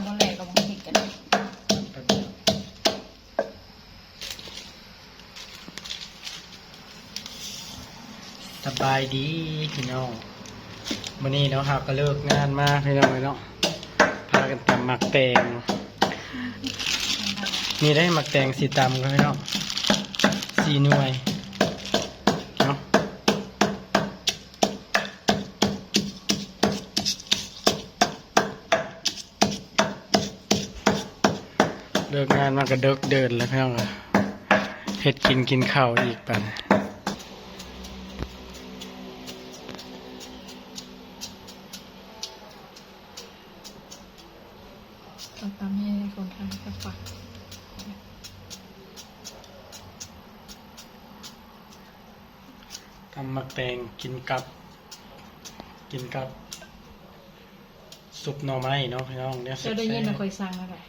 ບໍ່ແຫຼກກໍບໍ່ເຮັດກັນ. ສະບາຍດີພີ່ນ້ອງ, ມື້ນີ້ເນາະ ເຮົາກໍເລີກງານມາພີ່ນ້ອງເອີຍເນາະ, ພາກັນຕຳໝາກແຕງ. ນີ້ໄດ້ໝາກແຕງຊິຕຳກັນພີ່ນ້ອງ ສີ່ໜ່ວຍເນາະ. ເລີກງານມາກໍເດິກເດີນແລ້ວພີ່ນ້ອງ, ເຮັດກິນ ກິນເຂົ້າອີກບັດນີ້. ເອົາຕຳໃຫ້ຄົນໄທກັບຝັກ ຕຳໝາກແຕງກິນກັບ ກິນກັບຊຸບໜໍ່ໄມ້ເນາະພີ່ນ້ອງ. ແນວແຊບໆ ເຈົ້າໄດ້ຍິນນະ ຂ້ອຍສັ່ງແລ້ວແຫຼະ.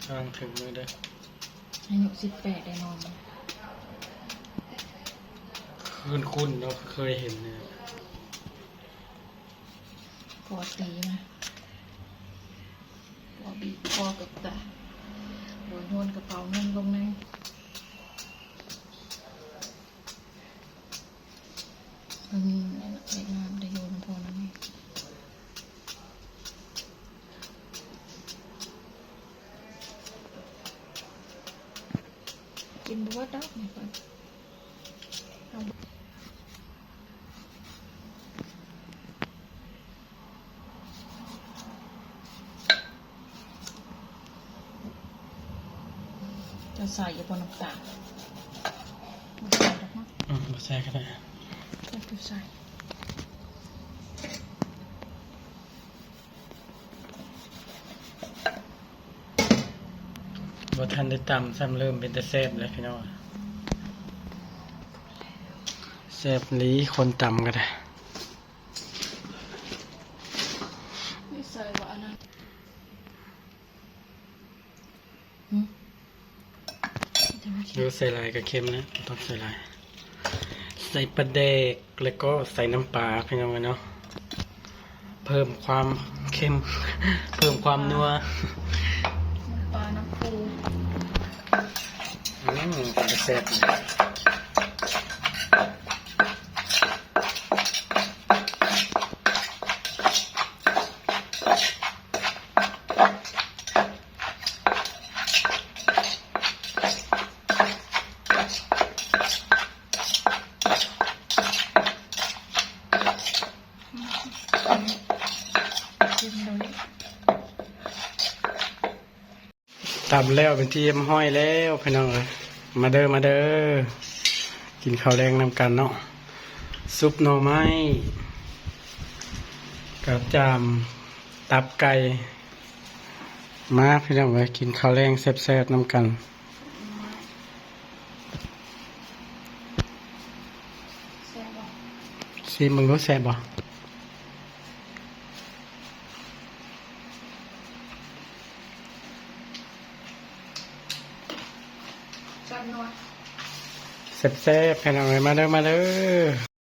ກຳລັງເຖິງມືເດີ. ອາຍຸສິບແປດໄດ້ນ້ອງ. ຄຸ້ນໆເນາະ, ເຄີຍເຫັນເນາະ. ພໍຕີມາ ພໍບີບ ພໍກັບຕາ ໂດນໂຍນກະເປົາເງິນລົງໃນ. ເບິ່ງແລະເນາະ, ເຮັດງານໄດ້ຢູ່ນຳພໍ່ນຳແມ່. ກິນບໍ່ເບິດດອກນີ້ເພິ່ນ. ຈະໃສ່ຢູ່ບໍ່ນ້ຳຕານ? ບໍ່ໃສ່ດອກເນາະ. ອືມ ບໍ່ໃສ່ກໍໄດ້. ໃສ່ ບໍ່ທັນໄດ້ຕຳຊ້ຳ ເລີ່ມເປັນຕາແຊບແລ້ວພີ່ນ້ອງ. ແຊບອີ່ຫຼີ ຄົນຕຳກໍໄດ້. ນີ້ໃສ່ບໍ່ອັນນັ້ນ? ຫຶ? ເອີ ໃສ່ຫຼາຍກໍເຄັມນະ, ບໍ່ຕ້ອງໃສ່ຫຼາຍ. ໃສ່ປາແດກ ແລ້ວກໍໃສ່ນ້ຳປາພີ່ນ້ອງເອີຍເນາະ, ເພີ່ມຄວາມເຄັມ ເພີ່ມຄວາມນົວ. ນ້ຳປາ ນ້ຳປູ. ອືມ ເປັນຕາແຊບ. ຕຳແລ້ວເປັນທີ່ຮຽບຮ້ອຍແລ້ວພີ່ນ້ອງເອີຍ. ມາເດີ ມາເດີ ກິນເຂົ້າແລງນຳກັນເນາະ. ຊຸບໜໍ່ໄມ້ ກະຈາມ ຕັບໄກ່. ມາພີ່ນ້ອງເອີຍ ກິນເຂົ້າແລງແຊບໆນຳກັນ. ແຊບບໍ່? ຊີມເບິ່ງດູ ແຊບບໍ່? ແຊບໆ ພີ່ນ້ອງເອີຍ ມາເດີ ມາເດີ.